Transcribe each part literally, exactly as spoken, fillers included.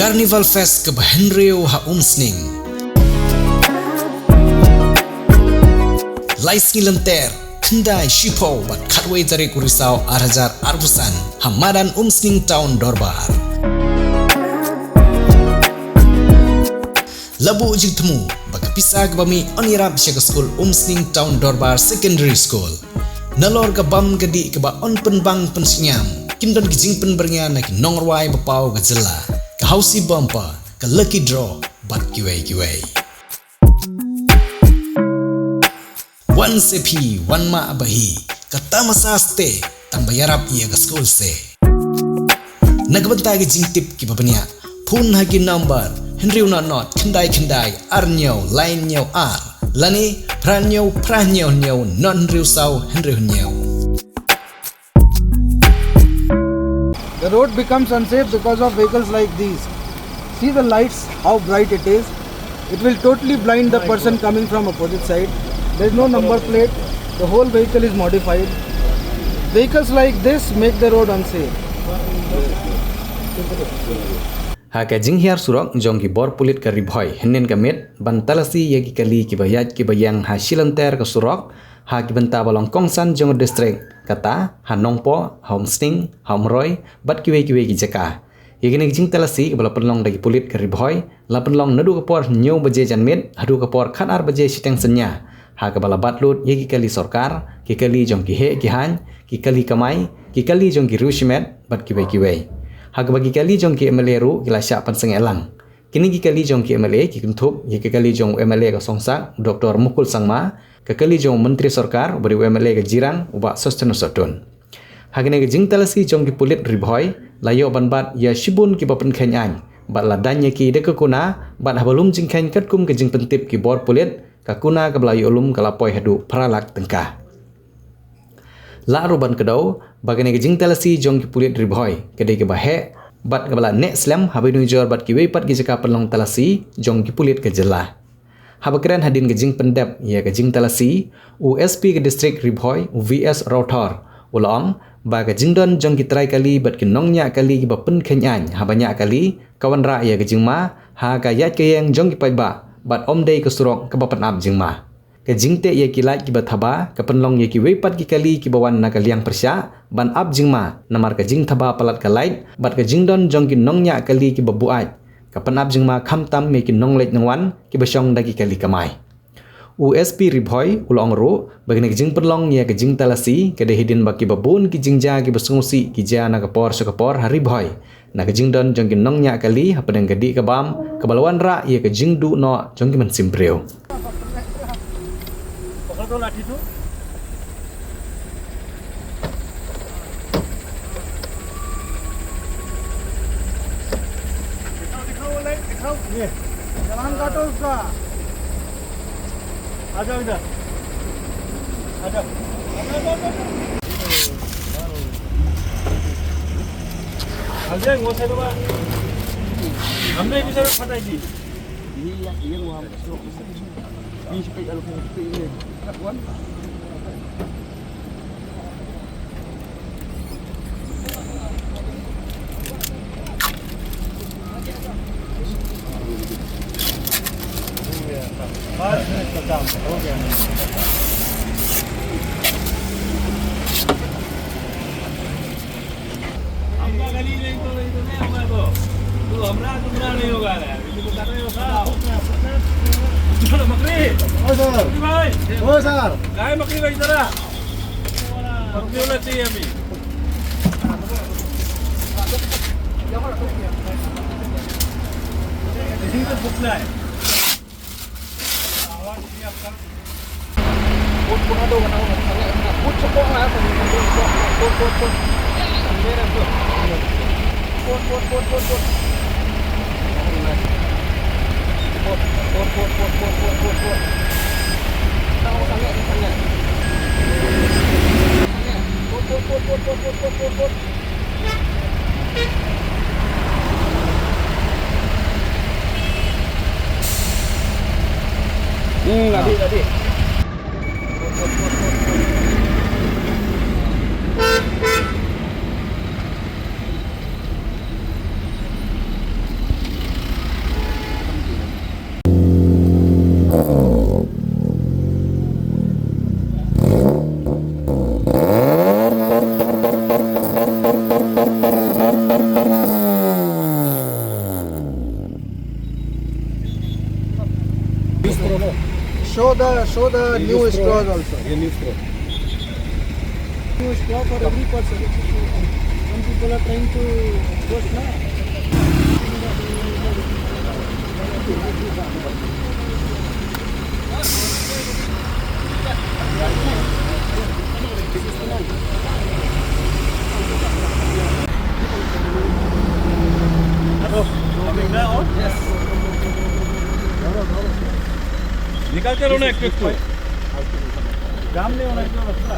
Carnival Fest kaba hynriew ha Umsning. Lai sngi lynter, khyndai, shiphew bad khatwei tarik u Risaw ar hajar arphew san ha madan Umsning Town Dorbar. La buh jingthmu ba ka pisa kaba mih yn ïarap sha ka skul Umsning Town Dorbar Secondary School. Nalor ka bam ka dih kaba yn pynbang pynshngaiñ, kin don ki jingpynbyrngia na ki nongrwai ba paw ka jylla, ka Housie Bumper, ka Lucky Draw bad kiwei kiwei. Wan se phi, wan mah ba hi, ka tamasa ste, tang ba ïarap ïa ka skul se. Na ka bynta ki jingtip kiba bniah, phone ha ki number hynriew nod nod khyndai khyndai ar hynñiew lai hynñiew ar, lane phra hynñiew phra hynñiew hynñiew nod hynriew saw hynriew hynñiew. The road becomes unsafe because of vehicles like these. See the lights, how bright it is. It will totally blind the person coming from opposite side. There is no number plate. The whole vehicle is modified. Vehicles like this make the road unsafe. Ha ka jinghiar surok jong ki bor pulit ka Ri Bhoi hynnin ka miet ban talasi ïa ki kali kiba ïaid kiba ïeng ha shilynter ka surok, ha ki bynta ba long kongsan jong ka district, kata ha Nongpoh, ha Umsning, ha Umroi bad kiwei kiwei ki jaka. Ïa kane ka jingtalasi kaba la pynlong da ki pulit ka Ri Bhoi la pynlong naduh ka por hynñiew baje janmiet haduh ka por khatar baje shiteng synñia, ha kaba la bat lut ïa ki kali sorkar, ki kali jong ki heh ki haiñ, ki kali kamai, ki kali jong ki riew shimet bad kiwei kiwei. Ha kaba ki kali jong ki M L A ruh ki la shah pynsangeh lang. Kine ki kali jong ki M L A ki kynthup ïa ki kali jong u M L A ka Songsak, Doktor Mukul Sangma, ka kali jong u Myntri Sorkar uba dei u M L A ka Jirang, u Bah Sosthenes Sohtun. Ha kane ka jingtalasi jong ki pulit Ri Bhoi la ïoh ban bat ïa shibun kiba pynkheiñ aiñ bad la daiñ ïa ki da ka kuna, bad haba lum jingkheiñ katkum ka jingpyntip ki bor pulit, ka kuna kaba la ïoh lum ka la poi haduh phra lak tyngka. Lah ruh ban kdew ba kane ka jingtalasi jong ki pulit Ri Bhoi ka dei kaba heh bad kaba la neh slem haba ïanujor bad kiwei pat ki jaka pynlong talasi jong ki pulit ka jylla. Haba kren hadien ka jingpyndep ïa ka jingtalasi, u S P ka district Ri Bhoi, u V S Rawthor, u la ong ba ka jingdon jong ki trai kali bad ki nongñiah kali kiba pynkheiñ aiñ haba ñiah kali ka wanrah ïa ka jingma ha ka ïaid ka ïeng jong ki paidbah bad ym dei ka surok kaba pynap jingma. Ka jingteh ïa ki light kiba thaba ka pynlong ïa kiwei pat ki kali kiba wan na ka liang pyrshah ban ap jingma namar ka jingthaba palat ka light bad ka jingdon jong ki nongñiah kali kiba buaid ka pynap jingma khamtam ïa ki nongleit nongwan kiba shong da ki kali kamai. U S P Ri Bhoi u la ong ruh ba kane ka jingpynlong ïa ka jingtalasi ka dei hadien ba kiba bun ki jingjia kiba sngewsih ki jia na ka por sha ka por ha Ri Bhoi na ka jingdon jong ki nongñiah kali hapdeng ka dih ka bam kaba la wanrah ïa ka jingduh noh jong ki mynsiem briew. दिखाओ, दिखाओ, वो लाइट दिखाओ। ये। चालान काटो उसका। आ जाओ इधर। आ जाओ। आ जाओ, आ जाओ, आ जाओ। आ जाओ, वो साइड वाला। हमने भी सर फटाई दी। आपका गली नहीं तो, नहीं तो नहीं हमारे को। तू हमरा, तुमरा नहीं होगा रे। तू बता रहे हो साहब। चलो, मकरी। ओ सर। मकरी भाई। ओ सर। काय मकरी भाई जरा? मकरी होना चाहिए अभी। इसी को फूकना है। Hmm, tadi, tadi. So the new straws also. ये new straw. New straw for every person. Some people are trying to force ना. निकाल के लो ना एक एक को। जाम नहीं होना चाहिए रास्ता।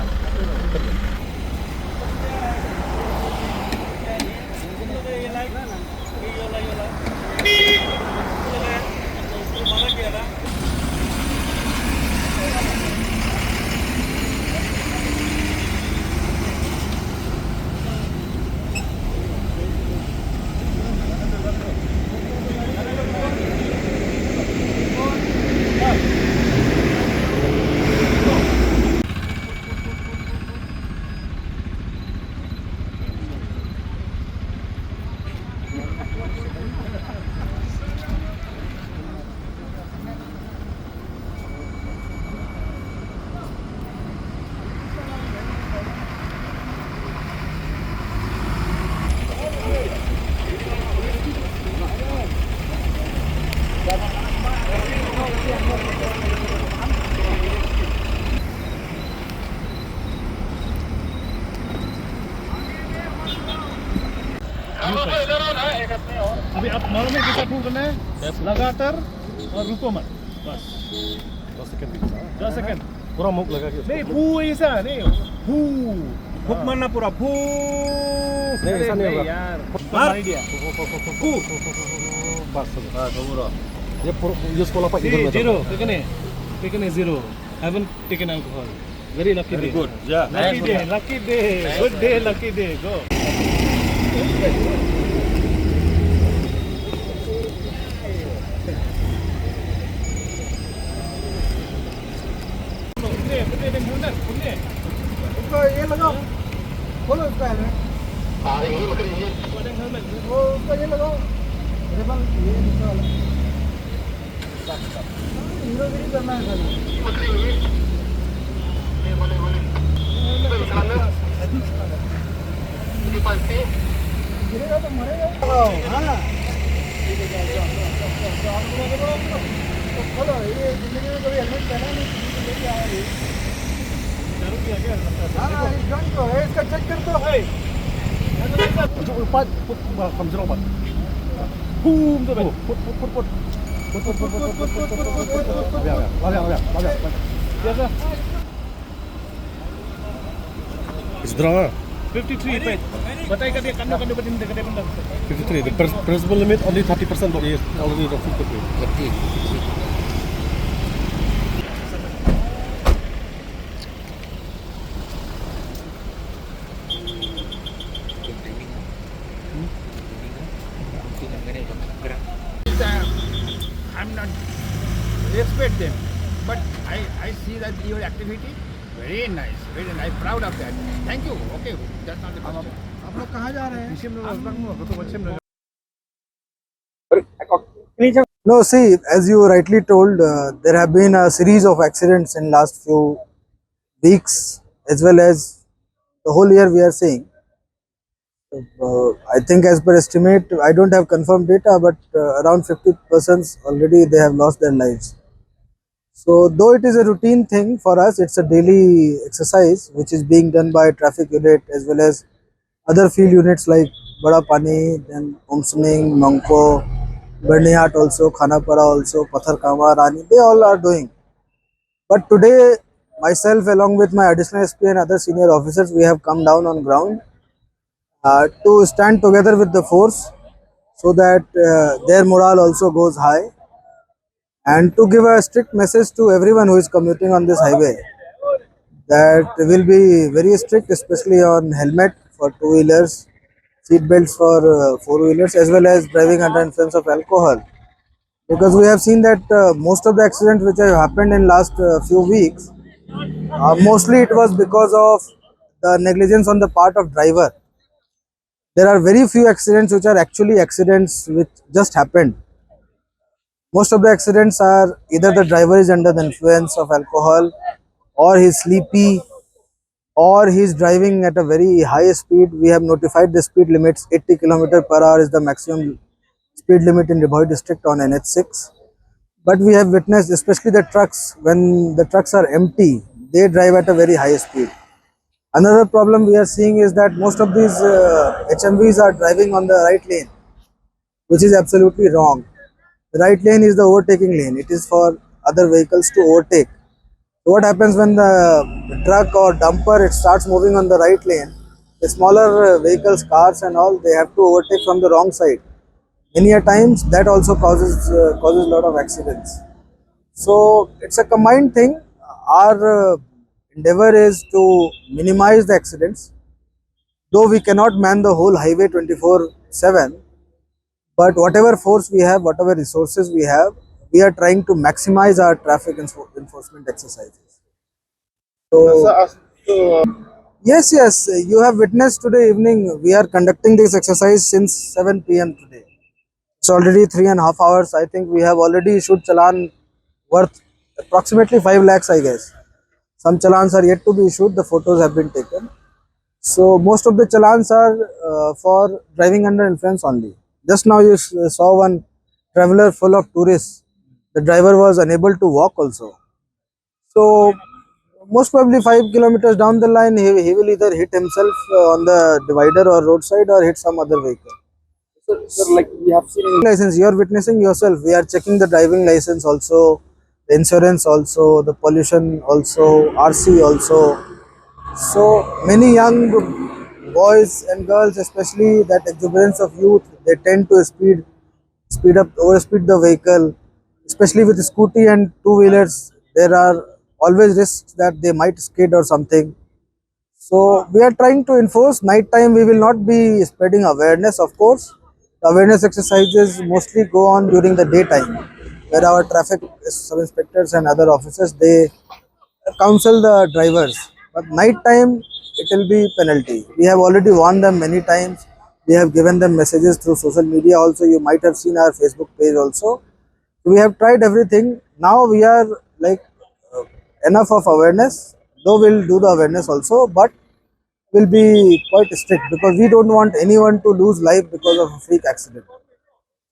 अभी आप मालूम है कितना फूल करना है? लगातार और रुको मत, बस। दस सेकंड भी नहीं। दस सेकंड। पूरा मुख लगा के उसको नहीं, फू ऐसा नहीं, फू। फूक मारना पूरा, फू। नहीं, ऐसा नहीं होगा। यार। मार। मार दिया। फू। बस, बस। ये पूरा, ये इसको वाला इधर में जीरो। Taken है, taken है zero. Haven't taken alcohol. Very lucky day. Very good. Yeah. Lucky day, lucky day. Good day, lucky day. Go. इसका ये लगाओ, खोलो इसका हेलमेट। वो उसका ये लगाओ, रिबन, ये नीचे वाला। हीरोगिरी करना है खाली। गिरेगा तो मरेगा। हाँ। तो बोलो, ये जिंदगी में कभी हेलमेट पहना नहीं, किसी को लेके आया नहीं। हाँ, ये gun तो है, इसका check कर दो। Hey. Put, put, put, put, put, put, put. Put, put, put, put, put. Put, put, put, put, put. Put, put, put, put, put, put. Yes, sir. It's draw. Fifty-three, पे। बताइए कभी कन्नो कन्नो बटन दे कभी बंदा। Fifty-three. The pres-, permissible limit only thirty percent, but he is already roughly fifty. I'm not respect them, but I, I see that your activity very nice, very nice, proud of that. Thank you. Okay, that's not the question. आप लोग कहाँ जा रहे हैं? No, see, as you rightly told, uh, there have been a series of accidents in last few weeks, as well as the whole year we are seeing. Uh, I think as per estimate, I don't have confirmed data, but, uh, around fifty persons already they have lost their lives. So, though it is a routine thing for us, it's a daily exercise which is being done by traffic unit as well as other field units like Bada Pani, then Umsning, Mangko, Byrnihat also, Khanapara also, Patharkama, Rani, they all are doing. But today, myself along with my additional S P and other senior officers, we have come down on ground, uh, to stand together with the force so that, uh, their morale also goes high, and to give a strict message to everyone who is commuting on this highway that we'll be very strict, especially on helmet for two wheelers, seat belts for, uh, four wheelers, as well as driving under influence of alcohol. Because we have seen that, uh, most of the accidents which have happened in last, uh, few weeks, uh, mostly it was because of the negligence on the part of driver. There are very few accidents which are actually accidents which just happened. Most of the accidents are either the driver is under the influence of alcohol, or he's sleepy, or he's driving at a very high speed. We have notified the speed limits. Eighty kilometer per hour is the maximum speed limit in Ri Bhoi district on N H six. But we have witnessed, especially the trucks, when the trucks are empty, they drive at a very high speed. Another problem we are seeing is that most of these uh, H M Vs are driving on the right lane, which is absolutely wrong. The right lane is the overtaking lane. It is for other vehicles to overtake. So what happens when the truck or dumper, it starts moving on the right lane? The smaller uh, vehicles, cars and all, they have to overtake from the wrong side. Many a times that also causes uh, causes a lot of accidents. So it's a combined thing. Our uh, endeavor is to minimize the accidents, though we cannot man the whole highway twenty-four seven, but whatever force we have, whatever resources we have, we are trying to maximize our traffic enfor- enforcement exercises. So, Sir, as to, uh, yes, yes, you have witnessed today evening, we are conducting this exercise since seven p m today. It's already three and a half hours. I think we have already issued challan worth approximately five lakhs, I guess. Some challans are yet to be issued, the photos have been taken. So, most of the challans are uh, for driving under influence only. Just now, you s- saw one traveler full of tourists. The driver was unable to walk also. So, most probably five kilometers down the line, he, he will either hit himself uh, on the divider or roadside or hit some other vehicle. Sir, sir, like we have seen. License, you are witnessing yourself. We are checking the driving license also, the insurance also, the pollution also, R C also. So many young boys and girls, especially that exuberance of youth, they tend to speed, speed up, overspeed the vehicle. Especially with scooty and two wheelers, there are always risks that they might skid or something. So we are trying to enforce. Night time, we will not be spreading awareness, of course. The awareness exercises mostly go on during the daytime, where our traffic sub inspectors and other officers, they counsel the drivers. But night time, it will be penalty. We have already warned them many times. We have given them messages through social media also. You might have seen our Facebook page also. We have tried everything. Now we are like uh, enough of awareness. Though we'll do the awareness also, but will be quite strict because we don't want anyone to lose life because of a freak accident.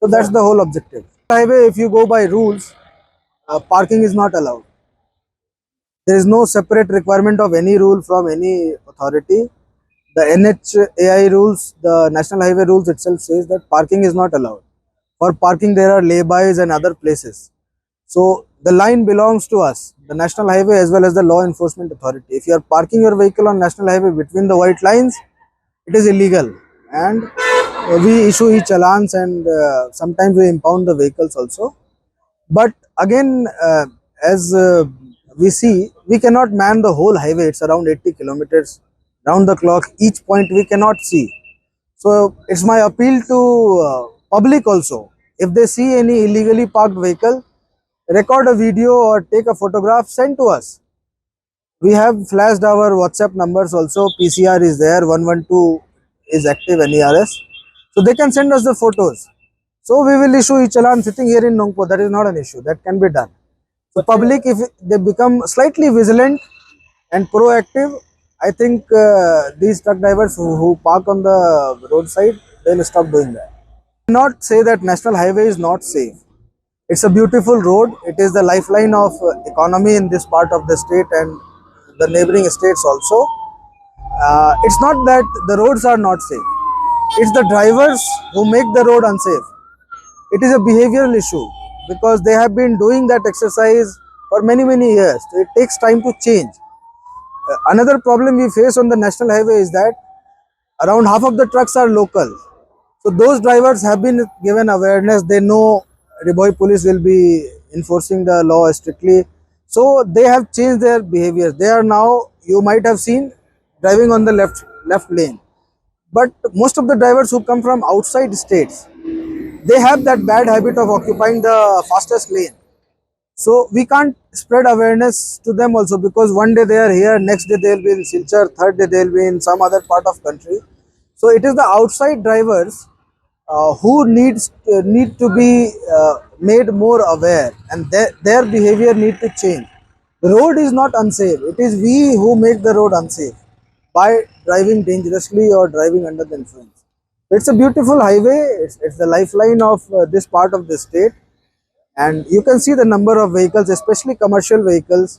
So that's the whole objective. Highway, if you go by rules, uh, parking is not allowed. There is no separate requirement of any rule from any authority. The N H A I rules, the National Highway rules itself says that parking is not allowed. For parking, there are laybys and other places. So the line belongs to us, the National Highway as well as the law enforcement authority. If you are parking your vehicle on National Highway between the white lines, it is illegal, and uh, we issue e-challans, and uh, sometimes we impound the vehicles also. But again, uh, as uh, we see, we cannot man the whole highway. It's around eighty kilometers round the clock. Each point we cannot see. So it's my appeal to uh, public also. If they see any illegally parked vehicle, record a video or take a photograph, send to us. We have flashed our WhatsApp numbers also. P C R is there, one one two is active, N E R S. So they can send us the photos. So we will issue e-challan sitting here in Nongpoh. That is not an issue. That can be done. So public, if they become slightly vigilant and proactive, I think uh, these truck drivers who, who park on the roadside, they'll stop doing that. Not say that National Highway is not safe. It's a beautiful road. It is the lifeline of uh, economy in this part of the state and the neighboring states also. Uh, it's not that the roads are not safe. It's the drivers who make the road unsafe. It is a behavioral issue because they have been doing that exercise for many, many years. So it takes time to change. Uh, another problem we face on the national highway is that around half of the trucks are local. So those drivers have been given awareness. They know Ri Bhoi police will be enforcing the law strictly. So they have changed their behaviors. They are now, you might have seen, driving on the left left lane. But most of the drivers who come from outside states, they have that bad habit of occupying the fastest lane. So we can't spread awareness to them also, because one day they are here, next day they'll be in Silchar, third day they'll be in some other part of country. So it is the outside drivers uh, who needs uh, need to be uh, made more aware, and their, their behavior need to change. The road is not unsafe. It is we who make the road unsafe by driving dangerously or driving under the influence. It's a beautiful highway. It's, it's the lifeline of uh, this part of the state. And you can see the number of vehicles, especially commercial vehicles.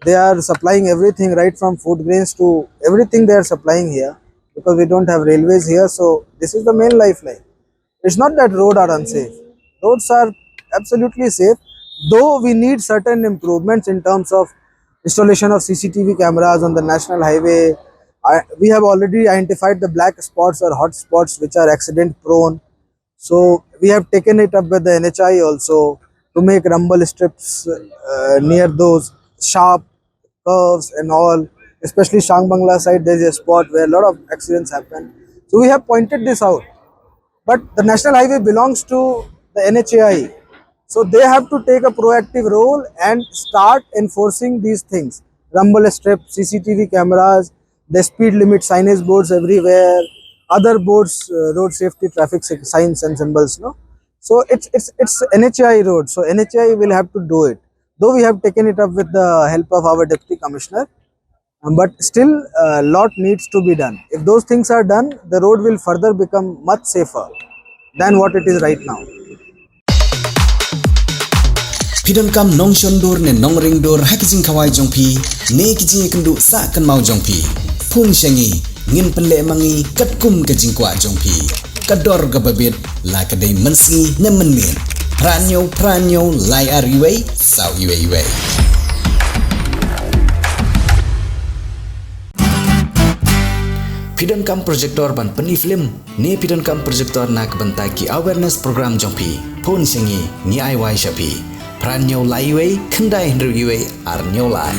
They are supplying everything, right from food grains to everything they are supplying here, because we don't have railways here. So this is the main lifeline. It's not that roads are unsafe. Roads are absolutely safe, though we need certain improvements in terms of installation of C C T V cameras on the national highway. I, we have already identified the black spots or hot spots which are accident prone. So we have taken it up with the N H A I also to make rumble strips uh, near those sharp curves and all. Especially Shang Bangla side, there is a spot where a lot of accidents happen. So we have pointed this out. But the national highway belongs to the N H A I. So they have to take a proactive role and start enforcing these things. Rumble strip, C C T V cameras, the speed limit signage boards everywhere, other boards, uh, road safety traffic sig- signs and symbols. No, so it's it's it's N H A I road. So N H A I will have to do it. Though we have taken it up with the help of our deputy commissioner, um, but still a lot needs to be done. If those things are done, the road will further become much safer than what it is right now. Phi donkam nongshon dur ne nongring dur ha ki jingkhawai jong phi ne ki jingïakynduh sah kynmaw jong phi. Phone sha ngi, ngin pynleh ma ngi katkum ka jingkwah jong phi. Ka dor kaba bit, la ka dei mynsngi ne mynmiet. Phra hynñiew phra hynñiew lai ar wei saw wei wei. Phi donkam projector ban pynmih film ne phi donkam projector na ka bynta ki awareness program jong phi. Phone sha ngi, ngi ai wai sha phi. Phra hynñiew lai wei, khyndai hynriew wei, ar hynñiew lai.